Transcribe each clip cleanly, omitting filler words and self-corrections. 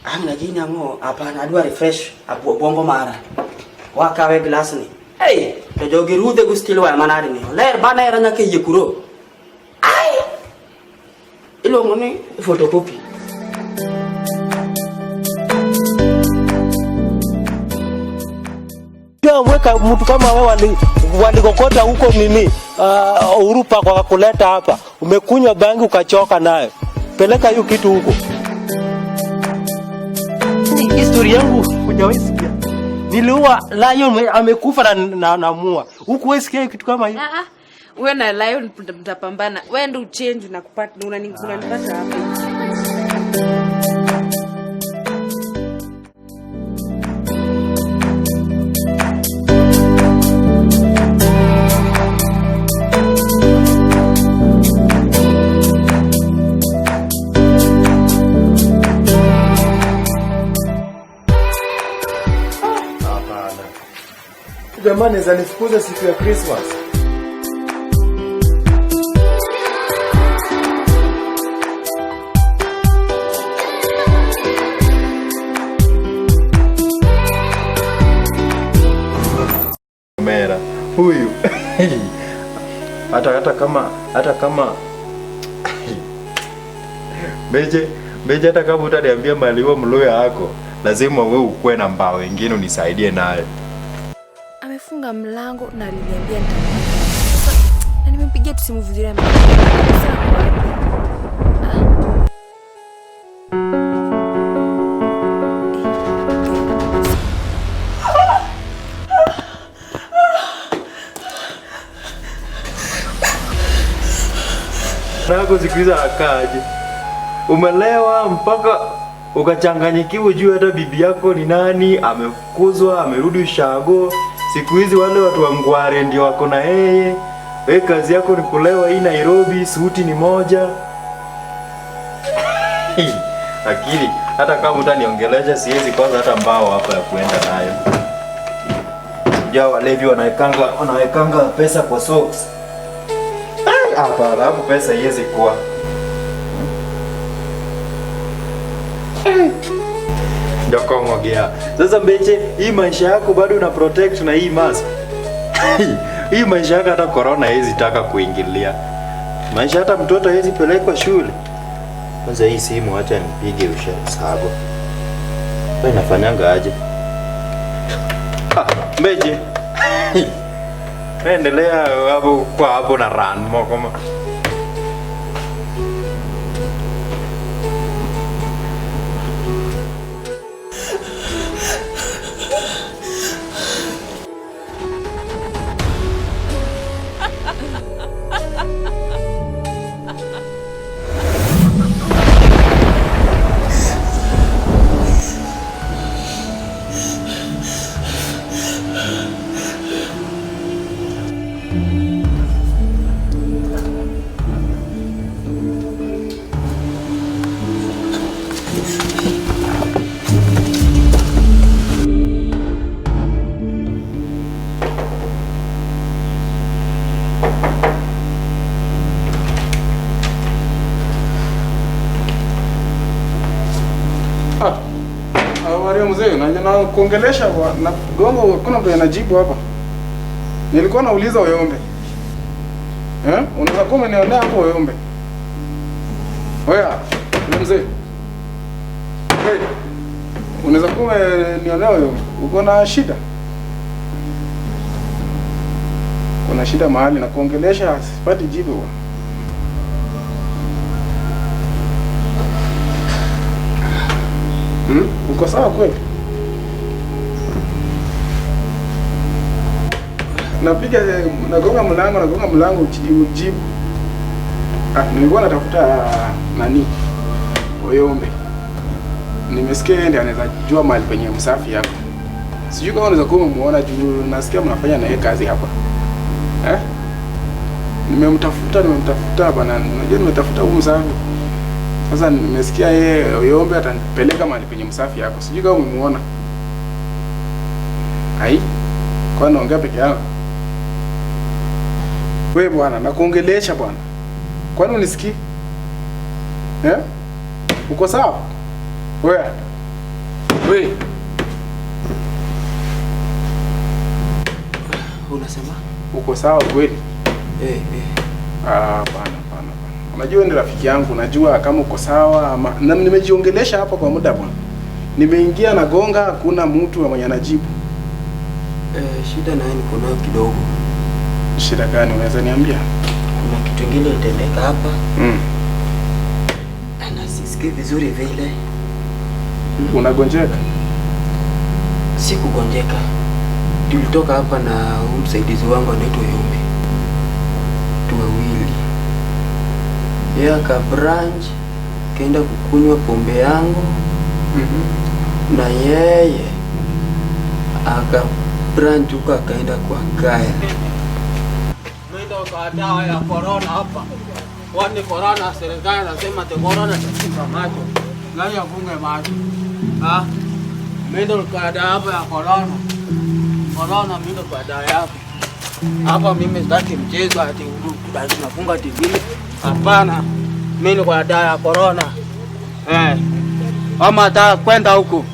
Ang' najini ang'o hapana adwa refresh obwongo mara. Wakawe glass ni. Hey, to jogi rudhe go steel wire manade ni. Ler bana era nyaka yie kuro. Ai! Iluongo ni photocopy. Weka mtu kama wewe walikokota huko nini Urupa kwa kuleta hapa, umekunywa bangi ukachoka nayo, peleka hiyo kitu huko. Historia yangu hujawahi sikia. Niliua lion amekufa na mua. Huku wewe sikia kitu kama hiyo. Ah ah. Wewe na lion mtapambana. Wewe ndio uchange na kupata unanipata hapa. Jamani, zanifukuza siku ya Christmas. Mera huyu hata kama Beje Beje, hata kama utaniambia mali huo mluya yako, lazima wewe ukue na mbao wengine unisaidie nayo. Amefunga mlango na aliniambia nitakuja. Sasa na nimempigia tu simu vizuri sasa wapi? Nako siku hizi akaje? Umelewa mpaka ukachanganyikiwa, ujue hata bibi yako ni nani, amefukuzwa, amerudi ushago. Siku hizi wale watu wa Ngware ndio wako na yeye. Wewe kazi yako ni kulewa hii Nairobi, suti ni moja. Lakini hata kama utaniongelesha siwezi kwanza hata mbao hapa ya kuenda nayo. Ja, walevi wanawekanga pesa kwa socks. Hapana, hapo pesa haiwezi kuwa. Jokongogea. Sasa Mbeche, hii maisha yako bado una protect na hii mask. Hii maisha yako hata corona haiwezi taka kuingilia. Maisha hata mtoto haiwezi pelekwa shule. Kwanza hii simu acha nipige ushago. Wewe inafanyanga aje? Ah, Mbeche. Endelea hapo kwa hapo na run moko. Mario mzee, na kuongelesha na gongo kuna mtu anajibu hapa. Nilikuwa nauliza Oyombe. Eh? Unaweza kuwa umenionea hapo Oyombe. Oya, mzee. Hey. Unaweza kuwa umenionea Oyombe. Uko na shida? Kuna shida mahali na kuongelesha sipati jibu bwana. Uko sawa kweli? Napiga nagonga mlango ujibu. Nilikuwa natafuta nani? Oyombe. Nimesikia yeye ndiye anaweza jua mahali penye msafi hapa. Sijui kama unaweza kuwa umemuona juu nasikia mnafanya na yeye kazi hapa. Eh? Nimemtafuta bana. Unajua nimetafuta huyu msafi. Sasa nimesikia yeye Oyombe atanipeleka mahali penye msafi yako. Sijui kama umemuona. Ai? Kwa naongea peke yangu. Wewe bwana, nakuongelesha bwana. Kwani unisikii? Eh? Uko sawa? Wewe. We, Unasema? Uko sawa kweli? Eh, eh. Ah, hapana hapana hapana. Unajua ni rafiki yangu, najua kama uko sawa ama na nimejiongelesha hapa kwa muda bwana. Nimeingia na gonga, hakuna mtu mwenye anajibu. Eh, shida naye niko nayo kidogo. Shida gani unaweza niambia? Kuna kitu kingine ilitendeka hapa na sisikii vizuri vile. Unagonjeka? Si kugonjeka. Tulitoka hapa na huyu msaidizi wangu anaitwa Yombe, tu wawili. Yeye aka branch kaenda kukunywa pombe yangu na yeye aka branch huko akaenda kwa kaya. Mwendo kwa dawa ya corona hapa. Kwani corona, serikali nasema te corona tafunga macho. Nani afunge macho? Ha? Mwendo kwa dawa hapa ya corona. Corona mwendo kwa dawa hapa. Hapa mimi sitaki mchezo ati tunafunga TV. Hapana. Mimi kwa dawa ya corona. Eh. Ama hata kwenda huko.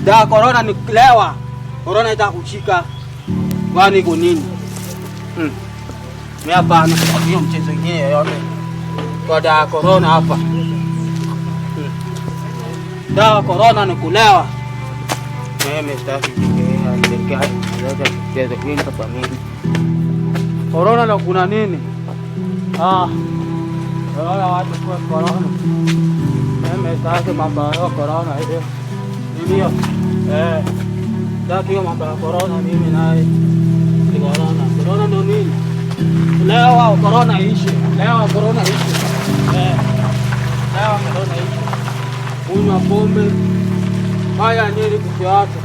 Dawa corona ni lewa. Corona itakushika. Kwani iko nini? Mimi hapana, hiyo mchezo ingine yoyote. Kwa dawa corona hapa. Dawa corona ni kulewa. Mimi sitaki serikali inaleta mchezo mwingi kwa mimi. Corona na kuna nini? Ah. Corona watu kwa corona. Mimi sitaki mambo ya corona hiyo. Ndio. Eh. Sitaki hiyo mambo ya corona mimi naye. Ni corona. Corona ndio nini? Leo corona iishe. Leo corona iishe. Eh. Leo corona iishe. Kunywa pombe. Haya nini kusiacha?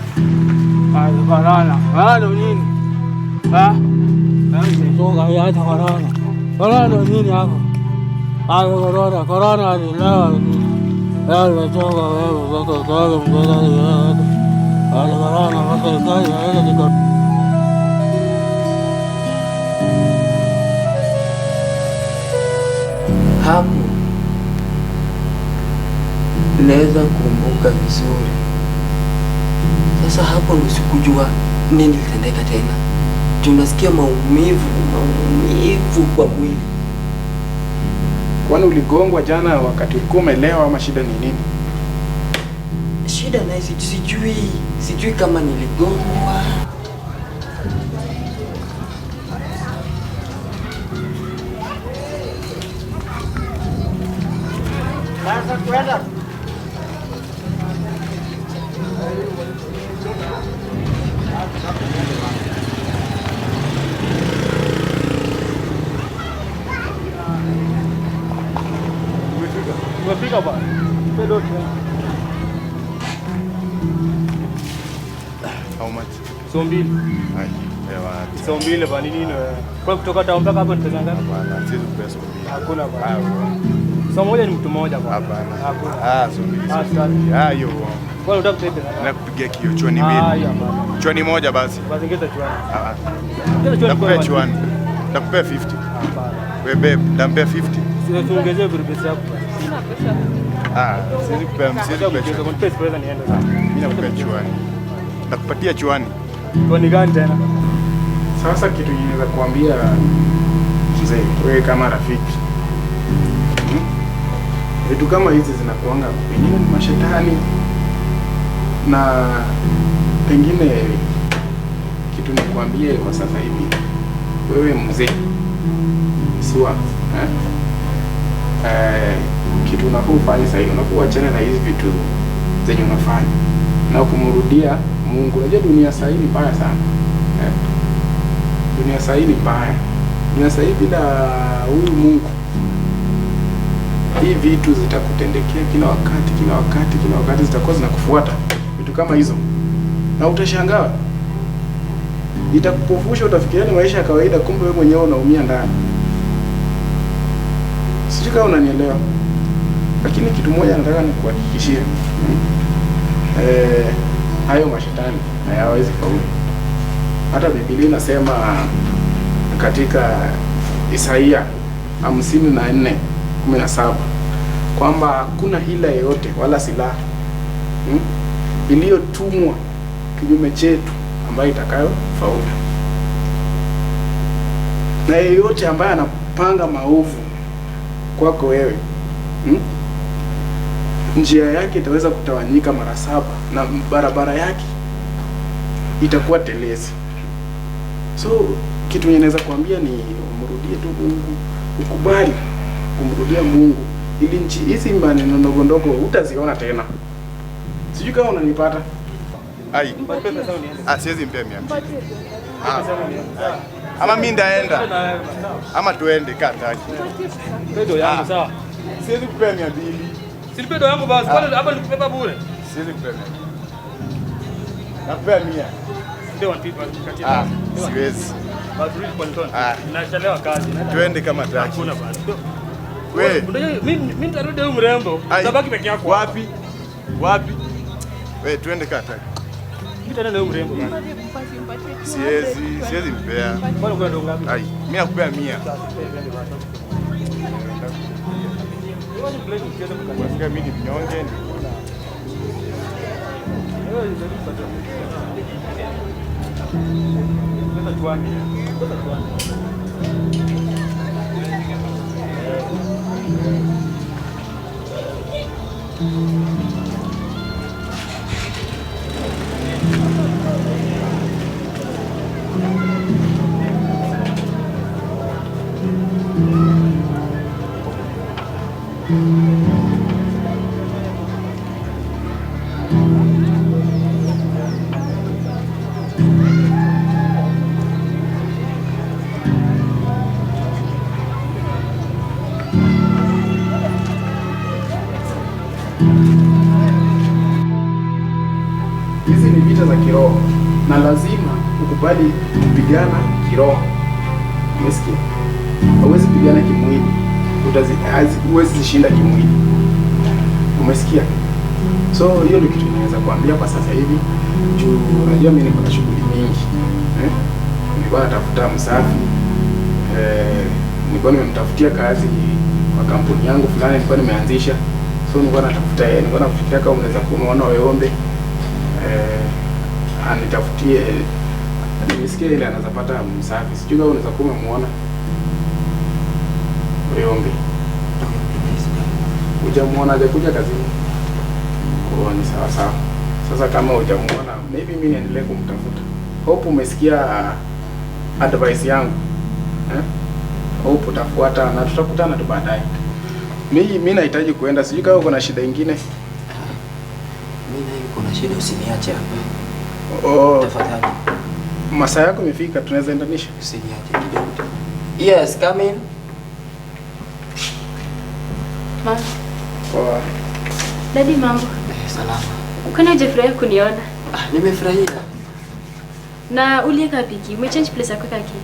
Haya corona. Haya ndio nini? Ha? Haya ndio hata corona. Corona ndio nini hapo? Haya corona, corona ni leo. Leo ndio wewe wako kwa mgoza. Haya corona, wako kwa. Hapo naweza kumbuka vizuri. Sasa hapo ndo sikujua nini litendeka tena. Tunasikia maumivu, maumivu kwa mwili. Kwani uligongwa jana wakati ulikuwa umelewa ama shida ni nini? Shida naye sijui, sijui kama niligongwa. Umefika bwana. How much? So mbili. Ai, ewa. So mbili bwana nini wewe? Kwa kutoka town mpaka hapa ni pesa ngapi? Hapana, siwezi kupea so mbili. Hakuna bwana. So moja ni mtu mmoja bwana. Hapana. Hakuna. Ah, so mbili. Ah, hiyo. Kwa nini unataka pesa? Nakupigia kio chwani mbili. Ah, hiyo hapana. Chwani moja basi. Basi ingeza chwani. Ah. Nakupea chwani. Nakupea 50. Hapana. Wewe babe, nampea 50. Sio tuongezee pesa yako. Sina pesa. Ah, siwezi kupea, siwezi kupea. Nipe pesa niende sasa. Mimi nakupea chwani. Nakupatia chwani. Chwani gani tena? Sasa kitu ninaweza kuambia mzee, wewe kama rafiki. Vitu kama hizi zinakuanga pengine ni mashetani na pengine kitu nikuambie kwa sasa hivi, wewe mzee sua eh? Kitu unafaa ufanye sasa hivi, unafaa uachane na hizi vitu zenye unafanya na kumrudia Mungu. Unajua dunia sasa hivi ni mbaya sana. Dunia sasa hivi ni mbaya. Dunia sasa hivi bila huyu Mungu, hii vitu zitakutendekea kila wakati, kila wakati, kila wakati zitakuwa zinakufuata vitu kama hizo, na utashangaa, itakupofusha, utafikiria ni maisha ya kawaida, kumbe wewe mwenyewe unaumia ndani. Sijui kama unanielewa, lakini kitu moja nataka nikuhakikishie, hayo mashetani hayawezi faulu. Hata Biblia inasema katika Isaia 54:17 kwamba hakuna hila yoyote wala silaha iliyotumwa kinyume chetu ambayo itakayo faulu. Na yeyote ambaye anapanga maovu kwako wewe, njia yake itaweza kutawanyika mara 7 na barabara yake itakuwa telezi. So kitu yenye naweza kuambia ni umrudie tu Mungu, ukubali kumrudia Mungu ili nchi hizi maneno ndogo ndogo hutaziona tena. Sijui kama unanipata. Ai. Ah, siwezi mpea 200. Ah. Ama mimi ndaenda. Ama tuende kata. Pedo yangu sawa. Siwezi kupea 200. Si pedo yangu basi. Kwani hapa nikubeba bure? Siwezi kupea 200. Nakupea 100. Ndio 150 kati. Ah, siwezi. Basi rudi kwa Nton. Nachelewa kazi. Tuende kama taki. Hakuna basi. Wewe, mimi nitarudi huyu mrembo. Utabaki peke yako. Wapi? Wapi? Wewe tuende kata. Mimi tena huyu mrembo bana. Siwezi mpea. Bwana kuna dongo ngapi? Ai, mimi nakupea 100. Unasikia mimi ni mnyonge. Hizi ni vita za kiroho na lazima ukubali kupigana kiroho. Umesikia? Huwezi pigana kimwili, huwezi zishinda kimwili. Umesikia? So hiyo ndio kitu ninaweza kuambia kwa sasa hivi. Juu unajua mimi niko na shughuli mingi. Nilikuwa natafuta msafi. Nilikuwa nimemtafutia kazi kwa kampuni yangu fulani nilikuwa nimeanzisha. So nilikuwa natafuta yeye, nilikuwa nafikiria kama unaweza kumuona Oyombe. Anitafutie, nimesikia ile anaweza pata msafi. Sijui kama unaweza kuwa umemuona Oyombe. Hujamuona, hajakuja kazini? Oh, ni sawa sawa. Sasa kama hujamuona, maybe mimi niendelee kumtafuta. Hope umesikia advice yangu. Hope utafuata na tutakutana tu baadaye. Mimi nahitaji kuenda, sijui kama uko na shida nyingine. Mimi niko na shida, usiniache hapa. Oh, tafadhali. Masaa yako imefika, tunaweza endanisha. Usiniache kidogo tu. Yes, come in. Mama. Poa. Daddy, mambo? Salama. Kwani hujafurahia kuniona? Ah, nimefurahia. Na uliweka piki, umechange place ya kuweka key.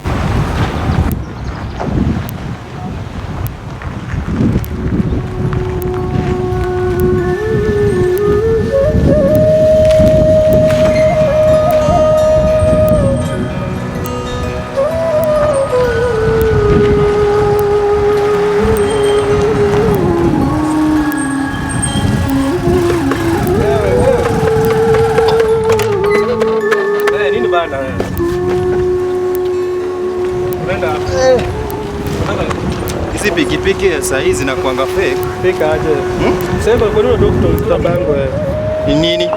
Hizi pikipiki saa hizi zinakuanga fake. Fake aje? Sema kwa nini doctor utabango wewe? Ni nini?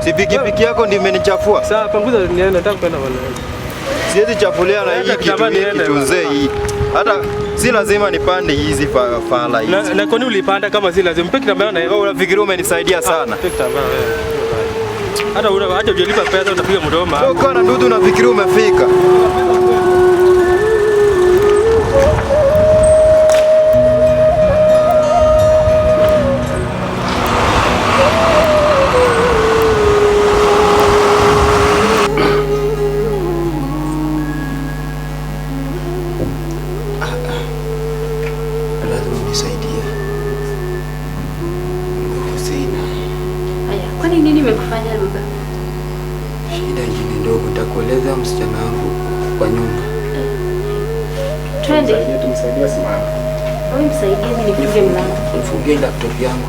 Si pikipiki yako ndio imenichafua. Sasa panguza niende, nataka kwenda bwana. Siwezi chafulia na hii kitu kitu mzee hii. Hata si lazima nipande hizi fala hizi. Na kwa nini ulipanda kama si lazima? Mpe kitambaa na wewe unafikiria umenisaidia sana. Mpe kitambaa wewe. Hata una acha hujalipa pesa utapiga mdomo. Sio kwa na dudu unafikiria umefika. Nimekufanya Luka? Shida ingine ndogo nitakueleza msichana wangu kwa nyumba. Twende. Tumsaidie simama. Wewe msaidie mimi nifunge mlango. Nifungie laptop yangu.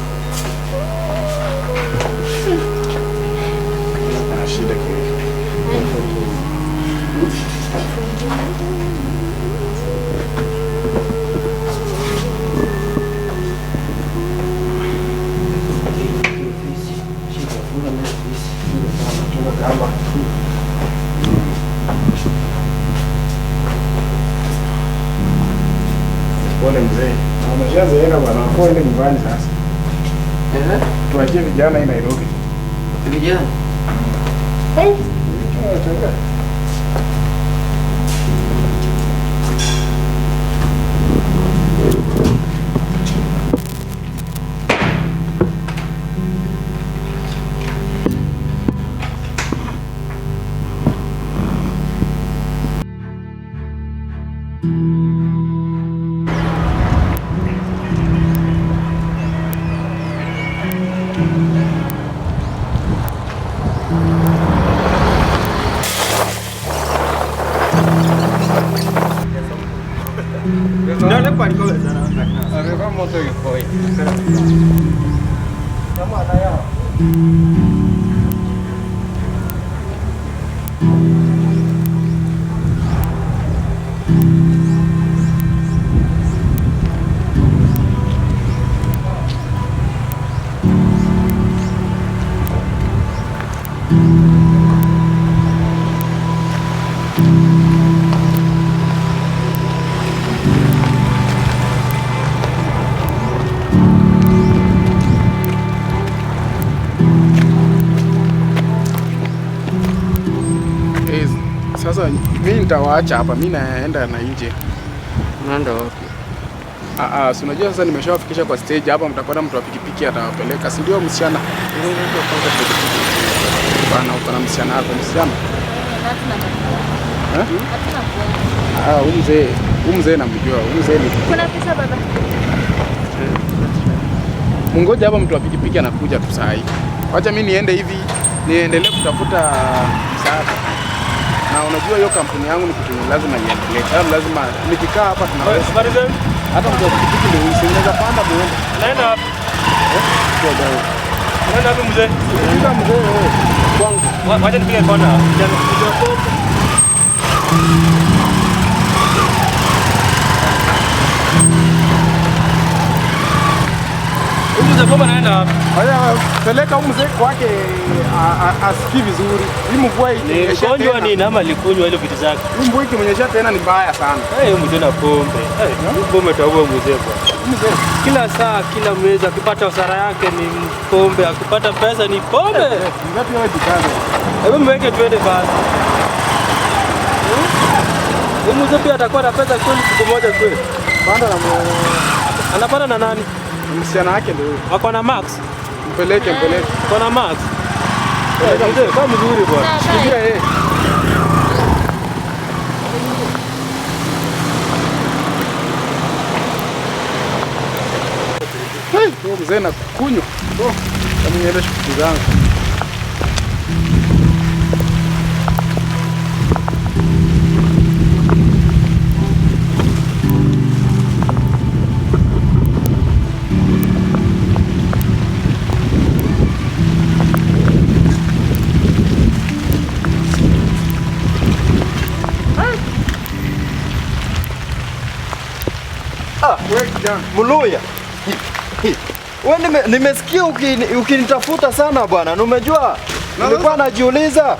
Kama. Pole mzee. Na umeshazeeka bwana, wafua ende nyumbani sasa. Eh? Tuachie vijana hii Nairobi. Vijana. Hey, vijana. Sasa mimi nitawaacha hapa, mimi naenda na nje. Unaenda wapi? Si unajua sasa nimeshawafikisha kwa stage hapa, mtapata mtu wa pikipiki atawapeleka, si ndio msichana? Bana, uko na msichana hapo, msichana? Eh? Huyu mzee namjua, huyu mzee ni. Kuna pesa baba? Mungoja hapa mtu wa pikipiki anakuja tu saa hii. Wacha mimi niende hivi, niendelee kutafuta msaada. Na unajua hiyo kampuni yangu ni kitu lazima iendelee. Sasa lazima nikikaa hapa tunaweza. Habari zenu? Hata mtu wa pikipiki ndio unaweza panda muende. Naenda wapi? Kwa gari. Naenda wapi mzee? Nenda mzee wewe. Kwangu. Wacha nipige kona. Kijana. Mzee baba naenda wapi? Haya, peleka huyu mzee kwake asikii vizuri. Hii mvua ikinyesha tena. Mgonjwa ni nama alikunywa ile vitu zake. Hii mvua ikinyesha tena ni mbaya sana. Eh, mzee na pombe. Eh, pombe taua mzee bwana. Mzee kila saa, kila mwezi akipata hasara yake ni pombe, akipata pesa ni pombe. Ngapi wewe jikaze. Hebu mweke tuende basi. Huyu mzee pia atakuwa na pesa kweli siku moja kweli. Panda na anapanda na nani? Msichana wake ndio huyo. Wako na Max? Mpeleke, mpeleke. Wako na Max? Mzee, kama mzuri bwana. Shikilia yeye. Hey, huyo mzee na kunywa. Oh, kama niende shughuli zangu. Muluya. Wewe nimesikia ukinitafuta sana bwana. Na umejua nilikuwa najiuliza.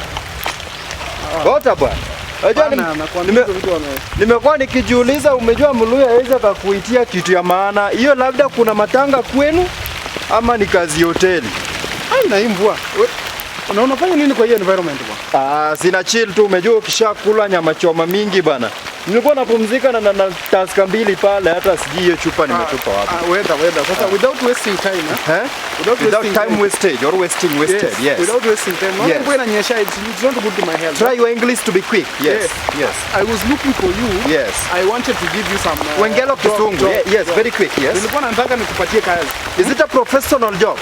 Bota bwana. Unajua nimekuwa nikijiuliza, umejua Muluya hawezi akakuitia kitu ya maana. Hiyo labda kuna matanga kwenu ama ni kazi hoteli. Ai, na hii mvua. Na unafanya nini kwa hiyo environment bwana? Sina chill tu, umejua ukishakula nyama choma mingi bwana. Nilikuwa napumzika na taska mbili pale, hata sijui hiyo chupa nimetupa wapi. Weather. Sasa without wasting time, eh? Without time wastage or wasting wasted, yes. Without wasting time. Yes. Mvua inanyesha, it's not good to my health. Try your English to be quick. Yes. Yes. I was looking for you. Yes. I wanted to give you some Wengelo Kisungu. Yes, very quick. Yes. Nilikuwa nataka nikupatie kazi. Is it a professional job?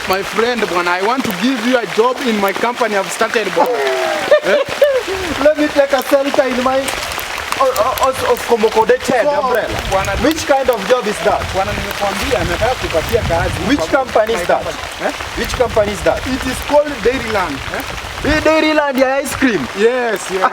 My friend, bwana, I want to give you a job in my company I've started, bwana. Let me take a shelter in my of Komokodeted umbrella. Bwana, which kind of job is that? Bwana, nimekuambia nataka kupatia kazi. Which company is that? Which company is that? It is called Dairyland. Dairyland ya ice cream. Yes, yes.